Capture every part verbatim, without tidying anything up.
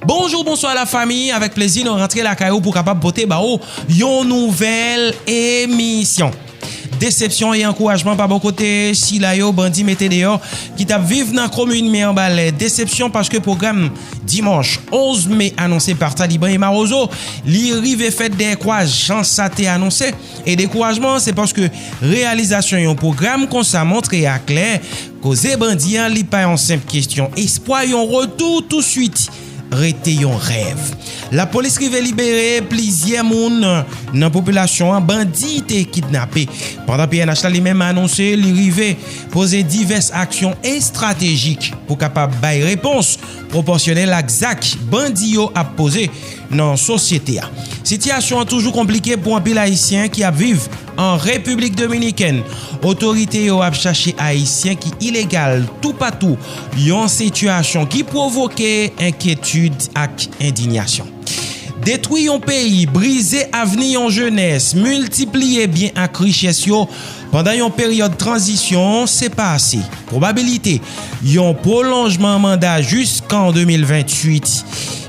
Bonjou, bonswa la fami, avèk plezi nou rantre lakay ou pou kapab pote ba ou yon nouvèl emisyon. Desepsyon e ankourajman pa bò kote sila yo bandi mete deyò ki t ap viv nan komin Mibalè. Desepsyon paske pwogram dimanch onz me anonse pa Taliban e Mawozo, li rive fèt dèyè kwa jan sa te anonse. E dekourajman se paske reyalizasyon yon pwogram konsa montre aklè koze bandi an li pa yon senp kesyon espwa yon retou touswit rete yon rèv. Lapolis rive libere plizyè moun nan popilasyon an bandi te kidnape. Pandan P N H la li menm anonse li rive poze divès aksyon estratejik pou kapab bay repons pwopòsyonèl ak zak bandi yo ap poze nan sosyete a. Sitiyasyon an toujou konplike pou anpil Ayisyen ki ap viv an Repiblik Dominikèn. Otorite yo ap chache Ayisyen ki ilegal toupatou, yon sitiyasyon ki pwovoke enkyetid ak endiyasyon. Detwi yon peyi, brize avni yon jenès, miltipliye byen ak richès yo pandan yon peryòd tranzisyon, se pa ase. Pwobabilite yon pwolonjman manda jiskan de mil venntuit.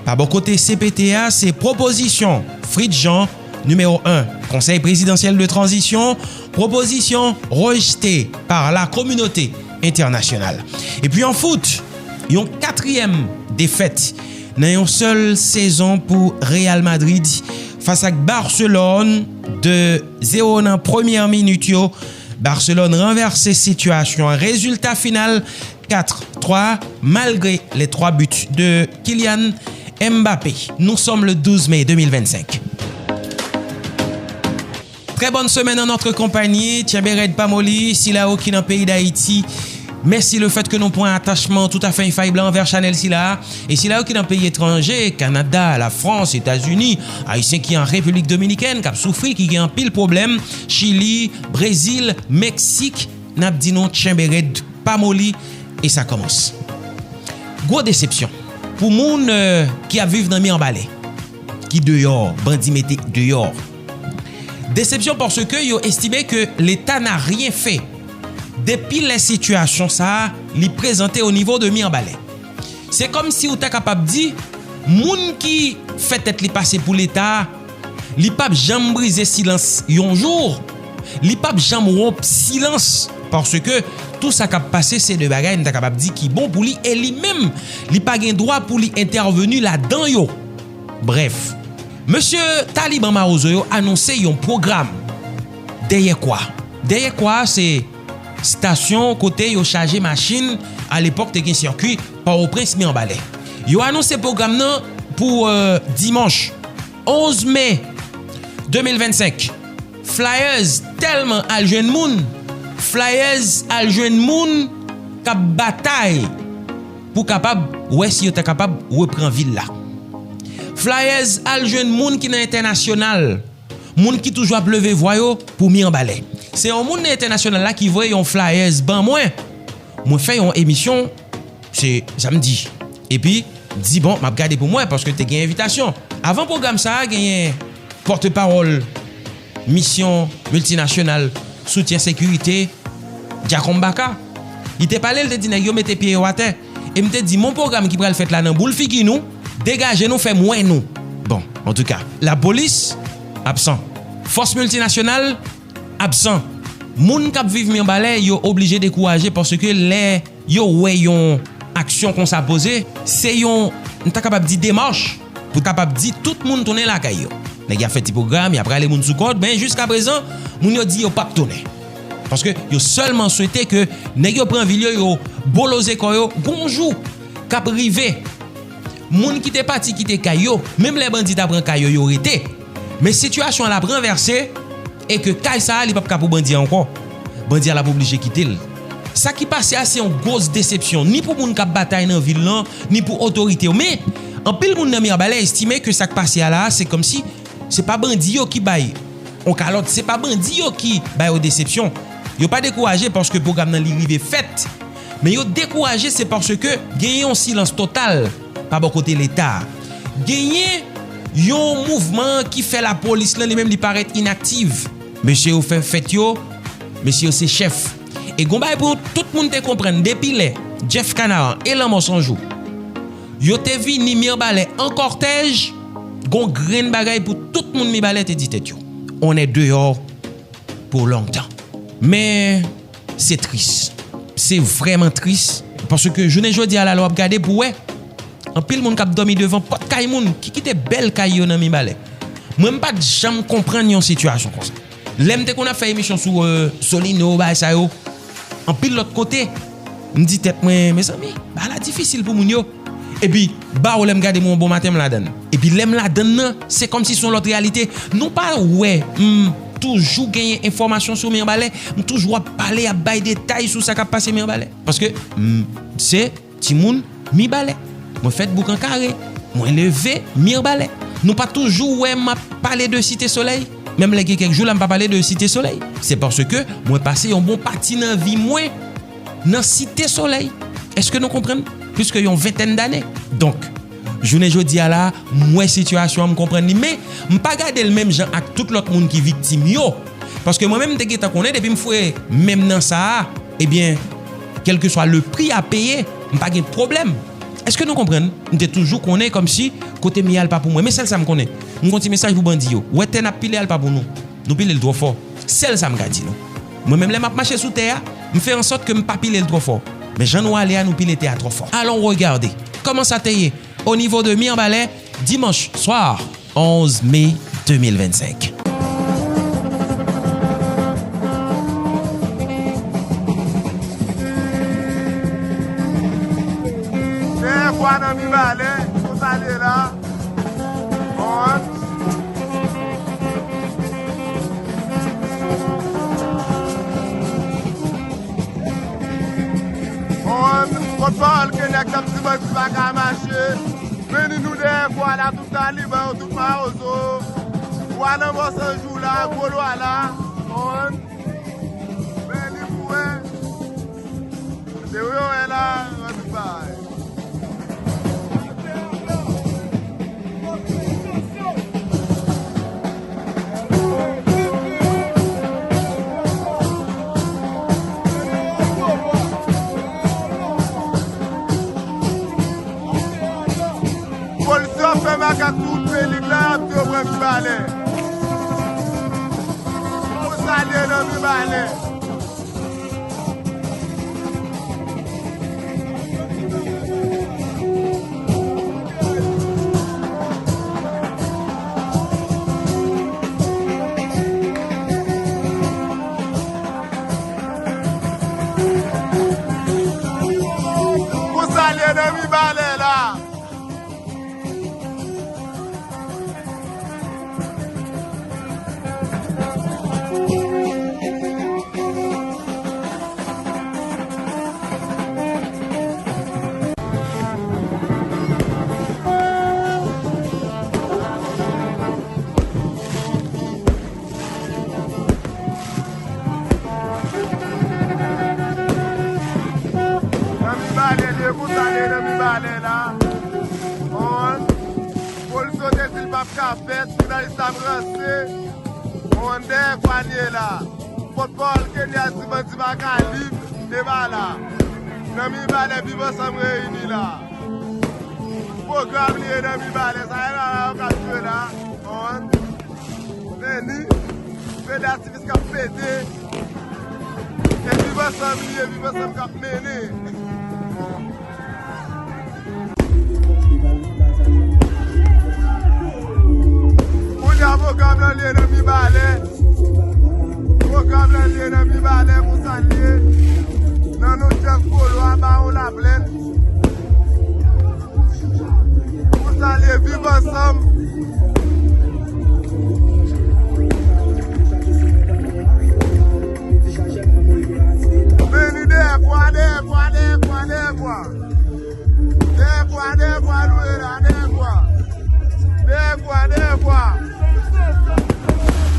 Pa bò kote C P T a, se pwopozisyon Fritz Jean, nimewo en, Konsèy Prezidansyèl de Tranzisyon, pwopozisyon rejte pa la kominote entènasyonal. Epi an fout, yon katriyèm defèt nan yon sèl sezon pou Real Madrid fas ak Barcelone de zewo nan premyè minit yo. Barcelone ranvèse sitiyasyon an. Rezilta final kat twa malgre les trois buts de Kylian Mbappé. Nous sommes le douze mai deux mille vingt-cinq. Très bonne semaine en notre compagnie. Tyenbe rèd pa moli, sila yo ki nan peyi Dayiti. Mèsi le fèt ke nou pran atachman toutafè enfayib la anvè chanèl sila a. E sila yo ki nan peyi etranje, Kanada, Lafrans, Etazini, Ayisyen ki an Repiblik Dominikèn, k ap soufri, ki gen anpil pwoblèm, Chili, Brezil, Meksik, n ap di nou tyenbe rèd, pa moli, e sa kòmanse. Gwo desepsyon pou moun euh, ki ap viv nan Mibalè, ki deyò, bandi mete deyò. Desepsyon paske yo estime ke Leta n'a rien fait depi lè sitiyasyon sa a li prezante o nivo de Mibalè. Se kòmsi ou ta kapab di, moun ki fè tèt li pase pou Leta a, li p ap janm brize silans yon jou, li p ap janm wonp silans, paske tou sa k ap pase se de bagay m ta kapab di ki bon pou li e li menm, li pa gen dwa pou li entèveni ladan yo. Brèf, mesye Taliban Mawozo yo anonse yon pwogram dèyè kwa. Dèyè kwa se stasyon kote yo chaje machin, alepòk te gen sikwi Pòtoprens Mibalè. Yo anonse pwogram nan pou euh, dimanch onz me de mil vennsenk. Flyers tèlman al jwenn moun, flyers al jwenn moun k ap batay pou kapab wè si yo ta kapab repran vil la. Flyers al jwenn moun ki nan entènasyonal, moun ki toujou ap leve vwa yo pou Mibalè. Se yon moun nan entènasyonal la ki voye yon flyers ban mwen. Mwen fè yon emisyon, se samdi. Epi, di bon, m ap gade pou mwen paske te gen envitasyon. Avan pwogram sa a, genyen pòtpawòl misyon miltinasyonal soutyen sekirite, Djakonm Baka. Li te pale, li te di nèg yo mete pye yo atè. E m te di, mon pwogram ki pral fèt la nan boul figi nou, degaje nou, fè m wè nou. Bon, antouka, lapolis absan. Fòs miltinasyonal absan. Moun k ap viv Mibalè, yo oblije dekouraje paske lè yo wè yon aksyon konsa poze, se yon, m ta kapab di, demach pou kapab di tout moun tounen lakay yo. Nèg y ap fè ti pwogram, y ap rale moun sou kòd, men jiskaprezan, moun yo di yo p ap tounen. Paske yo sèlman swete ke nèg yo pran vil yo, yo boloze kò yo, gon jou k ap rive. Moun ki te pati kite kay yo, menm lè bandi ta pran kay yo, yo rete. Men sitiyasyon an l ap ranvèse e ke kay sa a li p ap ka pou bandi a ankò. Bandi a l ap oblije kite l. Sa ki pase a se yon gwòs desepsyon, ni pou moun k ap batay nan vil lan, ni pou otorite yo. Men, anpil moun nan Mibalè estime ke sa k pase a la a, se kòmsi se pa bandi yo ki bay yon kalòt, se pa bandi yo ki ba yo desepsyon. Yo pa dekouraje paske pwogram nan li rive fèt. Men yo dekouraje se paske genyen yon silans total pa bò kote Leta a. Genyen yon mouvman ki fè lapolis lan li menm li parèt inaktiv. Mesye yo fè fèt yo, mesye yo se chèf. E gon bagay pou tout moun te konprann depi lè Jeff Canaran e Lanmò San Jou Yo te vini Mibalè an kòtèj, gon grenn bagay pou tout moun Mibalè te di tèt yo. On est dehors pour longtemps. Men, se tris. Se vrèman tris. Paske jounen jodi a la, lè w ap gade pou wè, anpil moun k ap dòmi devan pòt kay moun ki kite bèl kay yo nan Mibalè. Mwen, m pa t janm konprann yon sitiyasyon konsa. Lè m te konn ap fè emisyon sou, euh, Solino, bagay sa yo, anpil lòt kote, m di tèt mwen, mezanmi, bagay la difisil pou moun yo. Epi, ba w lè m gade mwen yon bon maten, m ladann. Epi lè m ladann nan, se kòmsi se yon lòt reyalite. Nou pa wè, m toujou genyen enfòmasyon sou Mibalè, m toujou ap pale, ap bay detay sou sa k ap pase Mibalè. Paske, m, se timoun Mibalè. Mwen fèt Boukan Kare. Mwen leve Mibalè. Nou pa toujou wè m ap pale de Site Solèy. Menm lè gen kèk jou la m pa pale de Site Solèy. Se paske mwen pase yon bon pati nan vi mwen nan Site Solèy. Èske nou konprann? Plis ke yon ventèn dane. Donk, jounen jodi a la, m wè sitiyasyon an, m konprann li, men m pa gade l menm jan ak tout lòt moun ki viktim yo. Paske mwen menm, m te gentan konnen depi m foure men m nan sa a, ebyen, kèlkeswa le pri a peye, m pa gen pwoblèm. Èske nou konprann? M te toujou konnen kòmsi kote m ye a l pa pou mwen. Men sèl sa m konnen, m gon ti mesaj pou bandi yo. Wè tè n ap pile a l pa pou nou. Nou pile l twò fò. Sèl sa m ka di nou. Mwen menm, lè m ap mache sou tè a, m fè ansòt ke m pa pile l twò fò. Men jan nou ale a, nou pile tè a twò fò. Allons regarder comment ça te ye au niveau de Mibalè, dimanche soir, onze mai deux mille vingt-cinq. Dèyè kwa nan Mibalè, konsa l ye la. On. On. Pòtpawòl Kenya k ap di bandi pa ka mache. Vini nou dèyè kwa la, tout taliban yo, tout mawozo. Wa nan Bòsanjou la, gwo lwa la. On. Vini pou wè. Se wi yo wè la, ann bay. Polis yo ap fè makak sou wout Pelig la, y ap di yo pran Mibalè. Pou salye nan Mibalè. Pou salye nan Mibalè la. Nan Mibalè, de kout ale nan Mibalè la. On. Polis yo te di l p ap ka fèt, jounalis la ap ranse. On, dèyè kwa n ye la. Pòtpawòl Kenya di bandi pa ka lib deba la. Nan Mibalè, Viv Ansanm reyini la. Pwogram li ye nan Mibalè, sa e la la yo k ap jwe la. On. Vini, fede ativis k ap fete. E Viv Ansanm li ye, Viv Ansanm k ap mennen. Kounye a pwogram nan li ye nan Mibalè. Pwogram nan li ye nan Mibalè, konsa l ye. Nan non Jeff Golo a, Bawon Laplèn. Pou salye Viv Ansanm. Vini dèyè kwa, dèyè kwa, dèyè kwa, dèyè kwa. Dèyè kwa, dèyè kwa, nou ye la, dèyè kwa. Dèyè kwa, dèyè kwa.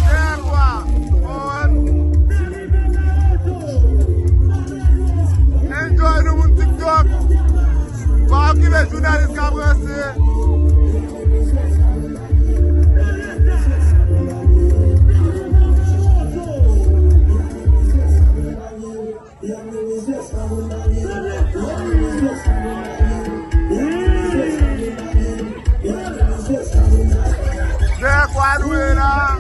Dèyè kwa. On. Enjoy nou moun TikTok. Pa okipe jounalis k ap ranse. Kwa nou ye la.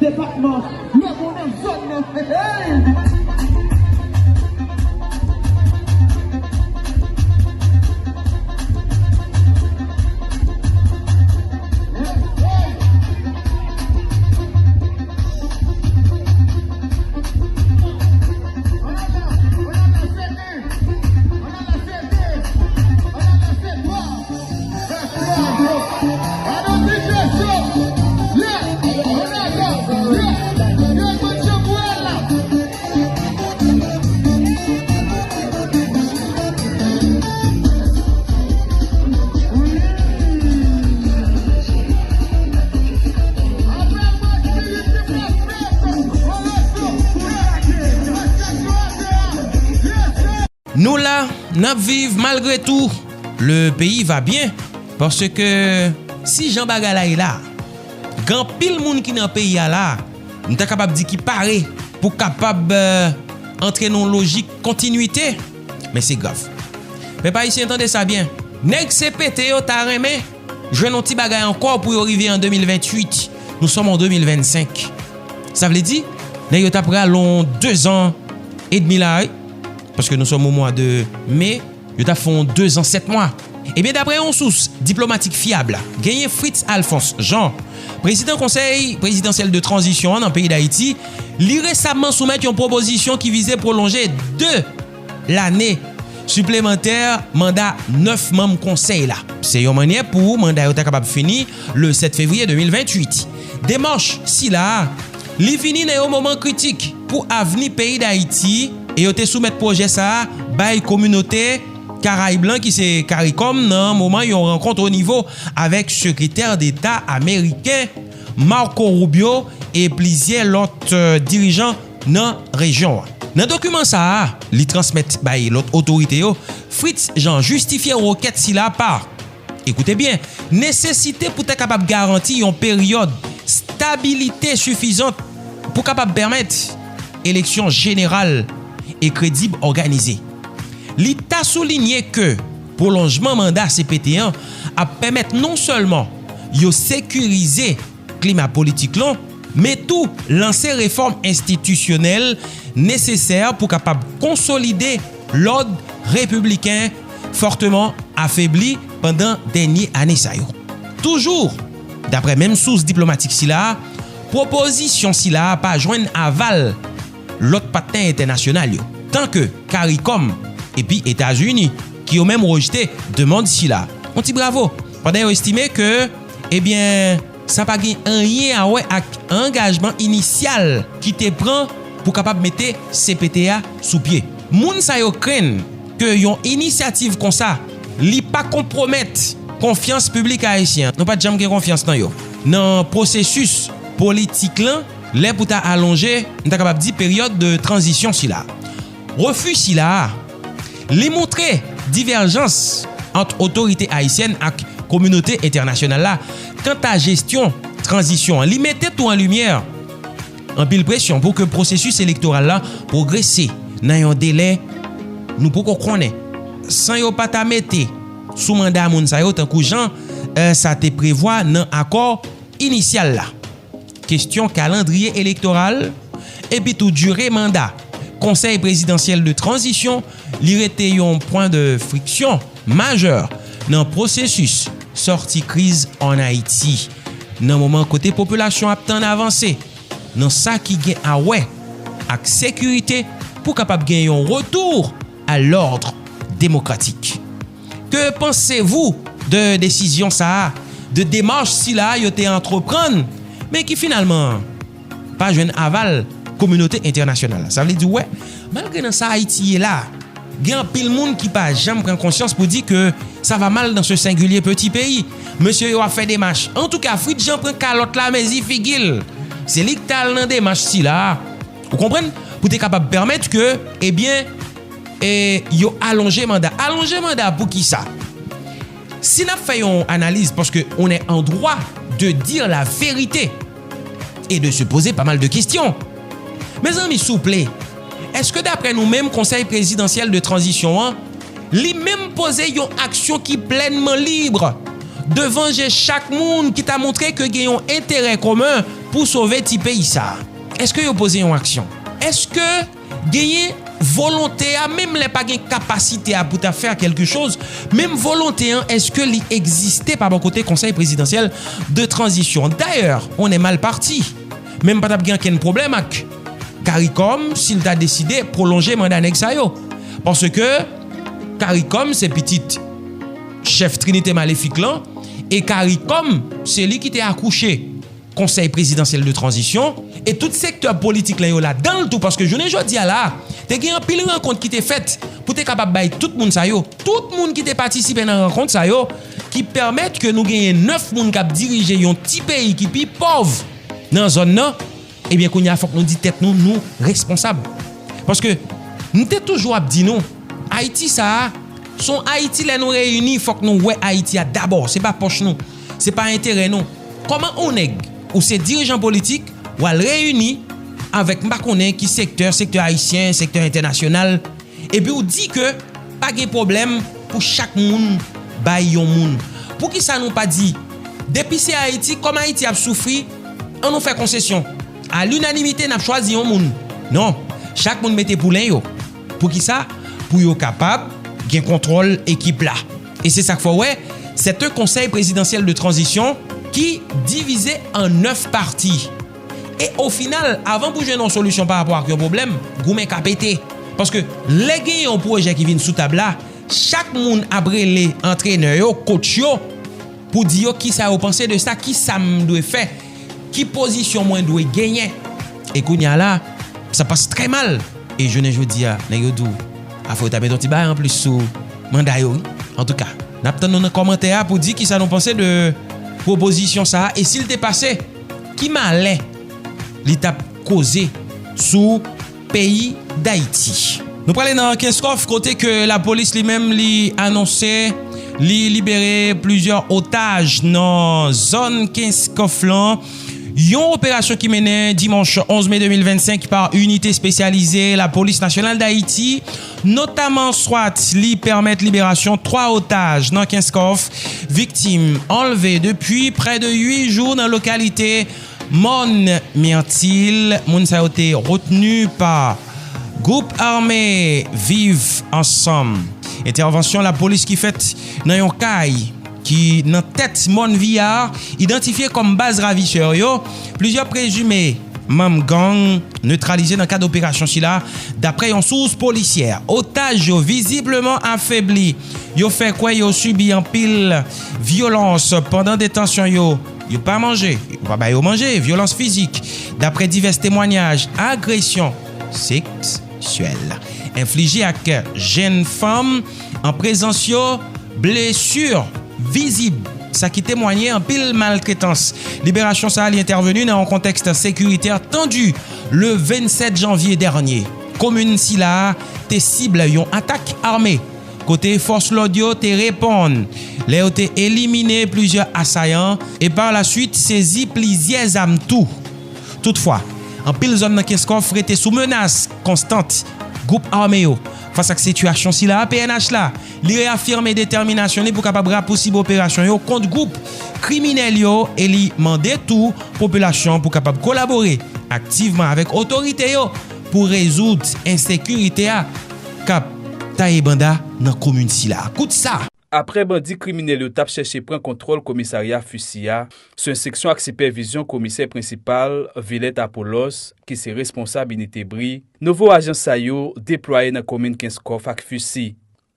Depatman, lè moun nan zòn nan. Hey! Nou la, n ap viv malgre tou. Le pays va bien. Paske si jan bagay la ye la, gen anpil moun ki nan peyi a la, m ta kapab di ki pare pou kapab, euh, antre nan yon lojik kontinwite. Men se grav. Pèp ayisyen, tande sa byen. Nèg C P T yo ta renmen jwenn yon ti bagay ankò pou yo rive an de mil venntuit. Nou sòm an de mil vennsenk. Sa vle di, nèg yo ta pral yon dezan edmi la, wi. Paske nou sòm o mwa de me, yo ta fè yon dezan sèt mwa. Ebyen, daprè yon sous diplomatik fyab, genyen Fritz Alphonse Jean, prezidan Konsèy Prezidansyèl de Tranzisyon an nan peyi Dayiti, li resaman soumèt yon pwopozisyon ki vize pwolonje de lane siplemantè manda nèf manm konsèy la. Se yon mannyè pou manda yo ta kapab fini le sèt fevriye de mil venntuit. Demach sila a, li vini nan yon moman kritik pou avni peyi Dayiti, e yo te soumèt pwojè sa a bay kominote Karayib lan, ki se karikòm, nan moman yon rankont o nivo avèk sekretè deta ameriken Marco Rubio e plizyè lòt, euh, dirijan nan rejyon an. Nan dokiman sa a, li transmèt bay lòt otorite yo, Fritz Jean jistifye rekèt sila pa, ekoute byen, nesesite pou ta kapab garanti yon peryòd stabilite sifizant pou kapab pèmèt eleksyon jeneral e kredib òganize. Li ta soulinye ke pwolonjman manda C P T an ap pèmèt non sèlman yo sekirize klima politik lan, men tou lanse refòm enstitisyonèl nesesè pou kapab konsolide lòd repibliken fòteman afebli pandan dènye ane sa yo. Toujou, daprè menm sous diplomatik sila a, pwopozisyon sila a pa jwenn aval lòt patnè entènasyonal yo, tanke karikòm epi Etazini, ki yo menm rejte demann sila. Yon ti bravo, pandan yo estime ke, ebyen, sa pa gen anyen a wè ak angajman inisyal ki te pran pou kapab mete C P T a sou pye. Moun sa yo krenn ke yon inisyativ konsa, li pa konpwomèt konfyans piblik ayisyen an. Nou pa t janm gen konfyans nan yo. Nan pwosesis politik lan, lè pou ta alonje, m ta kapab di, peryòd de tranzisyon sila. Refi sila a, li montre divèjans ant otorite ayisyèn ak kominote entènasyonal la kanta jestyon tranzisyon an. Li mete tou an limyè anpil presyon pou ke pwosesis elektoral la pwogrese nan yon delè nou poko konnen, san yo pa ta mete sou manda moun sa yo tankou jan, eh, sa te prevwa nan akò inisyal la. Kesyon kalandriye elektoral, epi tou dire manda Konsèy Prezidansyèl de Tranzisyon, li rete yon pwen de friksyon majè nan pwosesis sòti kriz ann Ayiti, nan moman kote popilasyon ap tann avanse nan sa ki gen a wè ak sekirite pou kapab gen yon retour à l'ordre démocratique. Que pensez-vous de desizyon sa a, de demach sila a yo te antreprann, men ki finalman pa jwenn aval kominote entènasyonal la? Sa vle di, wè, malgre nan sa Ayiti ye la, gen anpil moun ki pa janm pran konsyans pou di ke ça va mal dans ce singulier petit pays. Mesye yo ap fè demach. Antouka, Fritz Jean pran kalòt la, mezi figi l. Se li k t al nan demach sila a, ou konprann, pou te kapab pèmèt ke, ebyen, e, yo alonje manda. Alonje manda pou kisa? Si n ap fè yon analiz, paske on est en droit de dire la vérité et de se poser pas mal de questions. Mezanmi, souple, èske daprè nou menm Konsèy Prezidansyèl de Tranzisyon an, li menm poze yon aksyon ki plènman lib devan je chak moun ki ta montre ke gen yon enterè komen pou sove ti peyi sa a? Èske yo poze yon aksyon? Èske genyen volonte a, menm lè pa gen kapasite a pou ta fè kèlkechoz, menm volonte an, èske li egziste pa bò kote Konsèy Prezidansyèl de Tranzisyon? Dayè, on est mal parti. Men m pa t ap gen okenn pwoblèm ak CARICOM si l ta deside pwolonje manda nèg sa yo. Paske CARICOM se pitit chèf Trinite Malefik lan, e CARICOM se li ki te akouche Konsèy Prezidansyèl de Tranzisyon, e tout sektè politik lan yo ladan l tou, paske jounen jodi a la, te gen anpil rankont ki te fèt pou te kapab bay tout moun sa yo, tout moun ki te patisipe nan rankont sa yo, ki pèmèt ke nou genyen nèf moun k ap dirije yon ti peyi ki pi pòv nan zòn nan, ebyen, kounye a, fòk nou di tèt nou, nou responsab. Paske m te toujou ap di nou, Ayiti sa a, se yon Ayiti lè nou reyini, fòk nou wè Ayiti a dabò. Se pa pòch nou, se pa enterè nou. Kòman yon nèg, ou se dirijan politik, w al reyini avèk m pa konnen ki sektè, sektè ayisyen, sektè entènasyonal, epi w di ke pa gen pwoblèm pou chak moun bay yon moun? Poukisa nou pa di, depi se Ayiti, kòm Ayiti ap soufri, an nou fè konsesyon? A linanimite, n ap chwazi yon moun. Non, chak moun mete poulen yo. Poukisa? Pou yo kapab gen kontwòl ekip la. E se sa k fè w wè, c'est un conseil présidentiel de transition ki divize an nèf pati. E o final, avan pou jwenn yon solisyon pa rapò ak yon pwoblèm, goumen ka pete. Paske lè gen yon pwojè ki vin sou tab la, chak moun ap rele antrenè yo, coach yo, pou di yo kisa yo panse de sa, kisa m dwe fè, ki pozisyon mwen dwe genyen. E kounye a la, sa pase trè mal. E jounen jodi a, nèg yo di w, afè yo ta met yon ti bagay anplis sou manda yo, wi. Antouka, n ap tann nou nan kòmantè a pou di kisa nou panse de pwopozisyon sa a. E si l te pase, ki malè li t ap koze sou peyi Dayiti? Nou prale nan Kenskòf, kote ke lapolis li menm li anonse li libere plizyè otaj nan zòn Kenskòf lan. Yon operasyon ki mennen dimanch onz me de mil vennsenk pa inite espesyalize Lapolis Nasyonal Dayiti, notaman swat, li pèmèt liberasyon twa otaj nan Kenskòf, viktim anlve depi prè de uit jou nan lokalite Mòn Mètil. Moun sa yo te retni pa gwoup ame Viv Ansanm. Entèvansyon lapolis ki fèt nan yon kay ki nan tèt Mòn Viyar, idantifye kòm baz ravisè yo, plizyè prezime manm gang netralize nan kad operasyon sila, daprè yon sous polisyè. Otaj yo vizibleman afebli. Yo fè kwè yo sibi anpil vyolans pandan detansyon yo. Yo pa manje, yo pa ba yo manje, vyolans fizik. Daprè divès temwanyaj, agresyon seksyèl enflije ak jèn fanm an prezans yo, blesi vizib, sa ki temwanye anpil maltretans. Liberasyon sa a, li entèveni nan yon kontèks sekiritè tandi le vennsèt janvye dènye. Komin sila a te sib yon atak ame, kote fòs lòd yo te reponn, lè yo te elimine plizyè asayan e pa la swit sezi plizyè zam tou. Toutfwa, anpil zòn nan Kenskòf rete sou menas konstan gwoup ame yo. Fas ak sitiyasyon sila a, P N H la, li reyafime detèminasyon li pou kapab rapousib operasyon yo kont gwoup kriminèl yo e li mande tou popilasyon pou kapab kolabore aktivman avèk otorite yo pou rezoud ensekirite a k ap taye banda nan komin sila. Kout sa! Aprè bandi kriminèl yo t ap chèche pran kontwòl komisarya Fussy a, sou enstriksyon ak sipèvizyon komisè prensipal, Villet Apollos, ki se responsab inite bri, nouvo ajan sa yo deplwaye nan komin Kenskòf ak Fussy.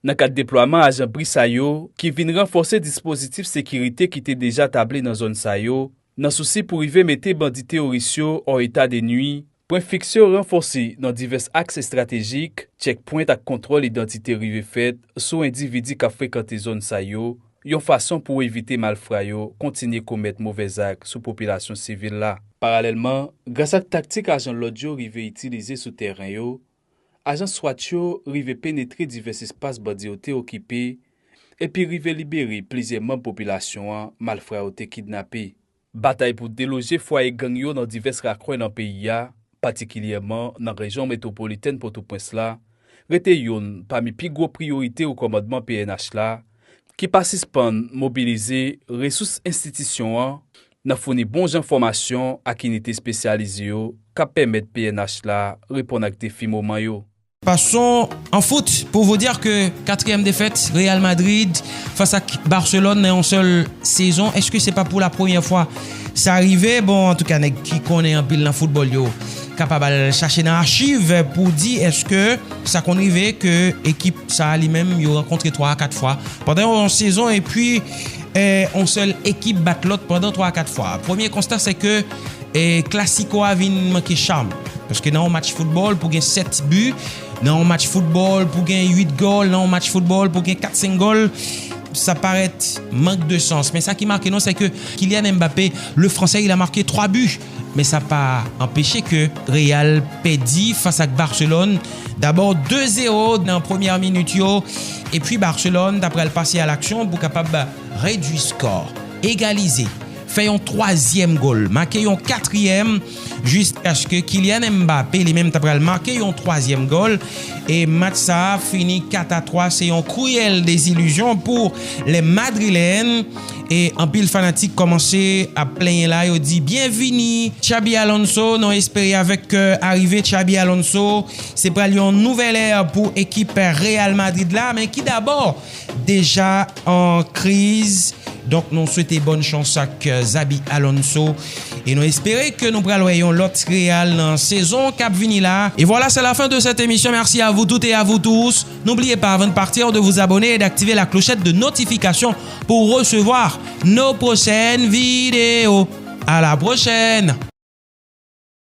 Nan kad deplwaman ajan bri sa yo, ki vin ranfòse dispozitif sekirite ki te deja tabli nan zòn sa yo, nan sousi pou rive mete bandi teworis yo an eta de nwi, pwen fiks yo ranfòse nan divès aks estratejik, tchèkpwen ak kontwòl idantite rive fèt sou endividi k ap frekante zòn sa yo, yon fason pou evite malfra yo kontinye komèt movèzak sou popilasyon sivil la. Paralèlman, gras ak taktik ajan lòd yo rive itilize sou tèren yo, ajan swat yo rive penetre divès espas bandi yo te okipe, epi rive libere plizyè manm popilasyon an malfra yo te kidnape. Batay pou deloje fwaye gang yo nan divès rakwen nan peyi a, patikilyèman nan rejyon metwopolitèn Pòtoprens la, rete youn pami pi gwo priyorite o kòmandman P N H la, ki pa sispann mobilize resous enstitisyon an nan founi bon jan fòmasyon ak inite espesyalize yo k ap pèmèt P N H la reponn ak defi moman yo. Passons en foot pour vous dire que quatrième défaite Real Madrid face à Barcelone dans une seule saison. Est-ce que c'est pas pour la première fois ça arrivé? Bon, en tout cas, nèg ki konnen anpil nan football yo kapab al chache nan achiv pou di èske sa konn rive ke ekip sa li menm yo rankontre twa a kat fwa pandan yon sezon epi eh, yon sèl ekip bat lòt pandan twa a kat fwa. Premye konsta se ke eh, klasiko a vin manke cham. Paske nan yon match foutbòl pou gen sèt bi, nan yon match foutbòl pou gen uit gòl, nan yon match foutbòl pou gen kat senk gòl, sa parèt mank de sans. Men sa ki make nou se ke Kylian Mbappé, le français, il a marqué trois buts. Men sa pa anpeche ke Real pèdi fas ak Barcelone. Dabò de zewo nan premyè minit yo. Epi Barcelone ta pral pase a laksyon pou kapab redwi skò, egalize, fè yon twazyèm gòl, make yon katriyèm, jiskaske Kylian Mbappé li menm ta pral make yon twazyèm gòl. E match sa a fini kat a twa, se yon kriyèl dezilizyon pou les Madrilènes. E anpil fanatik kòmanse ap plenyen la, yo di byenvini Xabi Alonso. Nou espere avèk euh, arive Xabi Alonso, se pral yon nouvèl è pou ekip Real Madrid la, men ki dabò deja an kriz. Donk nou swete bòn chans ak euh, Xabi Alonso. E nou espere ke nou pral wè yon lòt Real nan sezon k ap vini la. Et voilà, c'est la fin de cette émission. Merci à vous toutes et à vous tous. N'oubliez pas, avant de partir, de vous abonner et d'activer la clochette de notification pour recevoir nos prochaines vidéos. À la prochaine!